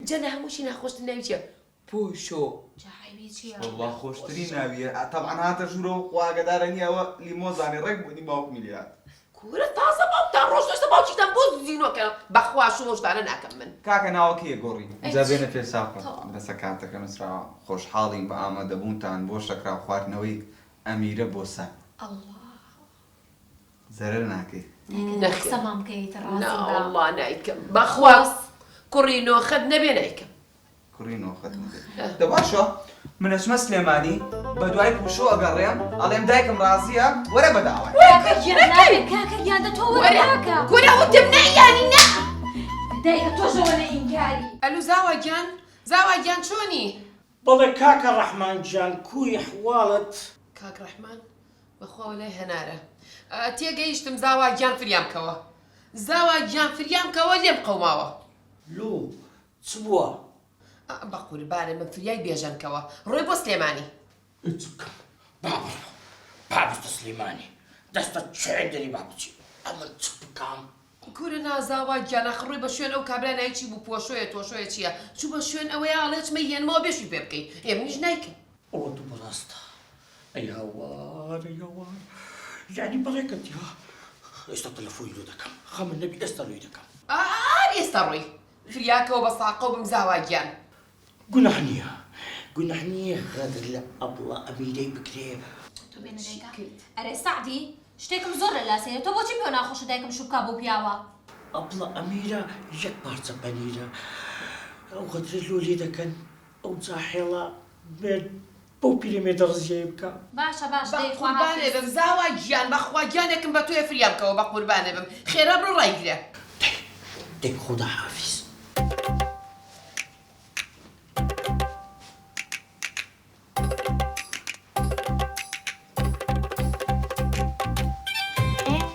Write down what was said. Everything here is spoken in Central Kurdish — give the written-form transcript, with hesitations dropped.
جا لە هەمووشی ناخۆشتر ناوی چیە پوشۆ. جا عەیبی چیە. وەڵا خۆشترین ناویە تەبعەن هاتە ژوورەوە خوا ئاگادارە نیە ئەوە لیمۆ زانی ڕێک بۆنی باوکمی لێ هات. کورە تازە باوکتان ڕۆشت ئێستا باوکیشتان بۆ زینوە کە بەخوا شوم ئەو شتانە ناکەم من. کاکە ناوەکەی گۆڕی ئەی جا چی بێنە پێش چاوم تەواو. بەسە کارتەکە نوسراوە خۆشحاڵین بە ئامادەبوونتان بۆ شەکراو خواردنەوەی ئەمیرە بۆسە. ئەڵڵا. زەرەر ناکەی. دایکە دە نەخێر قسەمان بکە ئیتر نا ڕازی بە. وەڵا نایکەم بەخوا خۆز. کوڕی نۆخەت نەبێ نایکەم. کوڕی نۆخەت نەبێ دە باشە من ئەچمە سلێمانی بە دوای پوشۆ ئەگەڕێم ئەڵێم دایکم ڕازیە وەرە بە داوای. کاکە گیان نابێ کاکە گیان دە تۆ وەرە کاکە. کورە وتم نا یانی نا. دایکە تۆش ئەوەنە ئینکاری. ئەلو زاوا گیان زاوا گیان چۆنی؟ بەڵێ کاکە ڕەحمان گیان کوی حواڵت؟ کاک ڕەحمان بەخوا وەلای هەنارە تێگەیشتم زاوا گیان فریام کەوە زاوا گیان فریام کەوە لێم قەوماوە. لۆ چ بووە؟ بەقوربانت بم فریای بێژەن کەوە ڕۆی بۆ سلێمانی. ئێ چ بکەم با بڕۆ با بچتە سلێمانی دەستە چێن دەری با بچی ئەمن چ بکەم. کورە نازاوا گیان ئاخر ڕۆی بە شوێن ئەو کابرا ناوی چی بوو پۆشۆیە تۆشۆیە چیە چوو بە شوێن ئەوەیا ئەڵێ چمە هێنمەوە بێ شوی پێ بکەی ئێ منیش نایکەم. ئەوە تو بەڕاستە ئەی هاوار ئەی هاوار یانی بەڕێکەتی ها ئێستا تەلەفۆنی لۆ دەکەم خەمت نەبی ئێستا لۆی دەکەم. ئار ئێستا ڕۆی فریاکەوە بە ساقەو بم زاوا گیان. گوناح نییە گوناح نییە غەدر لە ئەبڵە ئەمیرەی بکرێ. تۆ بێنە دایکە ئەرێ سەعدی شتێکم زۆر لە لا سەیرە تۆ بۆچی پێو ناخۆشە دایکم شوو بکا بەو پیاوە؟ ئەبڵە ئەمیرە یەک پارچە پەنیرە ئەو غەدرە لۆ لێ دەکەن ئەو جاحێڵە مێرد بەو پیرەمێردە ڕزیەیە بکا. باشە باشە دەی بەقوربانێ خواحافیز. بم زاوا گیان بەخوا گیانێکم بە تۆیە فریام کەوە بەقوربانێ بم خێرا بڕۆ ڕایگرە. دەی دەی خوداحافیز.